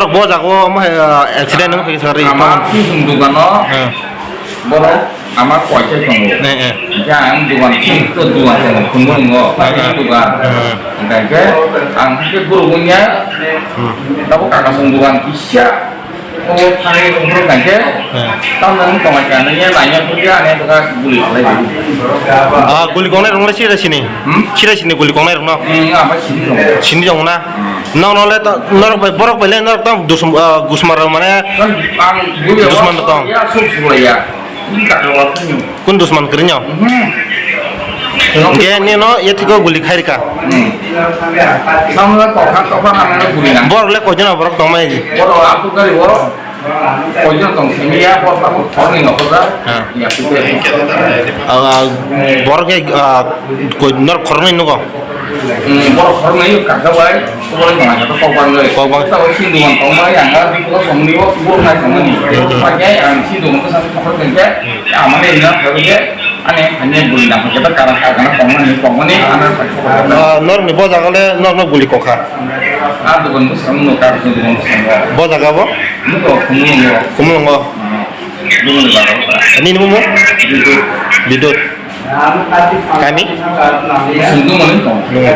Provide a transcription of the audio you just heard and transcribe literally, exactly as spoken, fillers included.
Bo jago omo hai, ah, accident wng kha kisa ri. Ama tong. Kusum dugano. Eh. Borok ama koisa tongo. Eh, eh. Jang dugan kusum to dugan tongo. Kumbung go. Eh, eh. Dugan. Eh. Engkhe ang ke guru gunya. Hmm. Tabo kaka sung dugan kisa. O thani sung dugan ke. Eh. Tamo tong ka ne ya nanya puja ne to ka guli lai. Ah, guli kongnai rong le sira sini. Hmm? Sira sini guli kongnai rong no. Hmm, ama sini rong. Sini rong na. Nokno le to, norok bai, borok bai le norok tong dusum-, ah, gusmar rok mane. Ang, ang, dusman rok tong. Ya, suk suk ya. Ini tak ada waktunya. Kun dusman kerinyo? Mhm. Hingke nino ye thiko guli khairika. Hmm. Samla tokha, tokha hamna guli na. Borok le koijon borok tong mai ji. Borok aku kari borok. Koijon tong simi ya, borok aku thorni nokho da. Ha. Ya, aku kari. Ah, borok ke, ah, koi norok khoroknwi nugo. Hmm, borok khoroknwi kaka bai, borok tong kaka kok bang le. Kok bang. Tabo sindung tong bai, ang ar ko somni o, borok nai tong ni. Hmm. Pakai ang sindung ko sa ko tong ke, amane ina ko ke, ane ane bui na ko ta kara kara tong ni, tong ni, ane pa ko. Ah, norok ni bo jaga le, norok no guli kokha. Ah, dukan ko sam no kar ko dukan ko sam. Bo jaga bo? Nuko, kumulo. Kumulo. Hmm. Dukan ko. Nini mumo? Bidut. Bidut. Kami? Sindung ni tong. Nungo.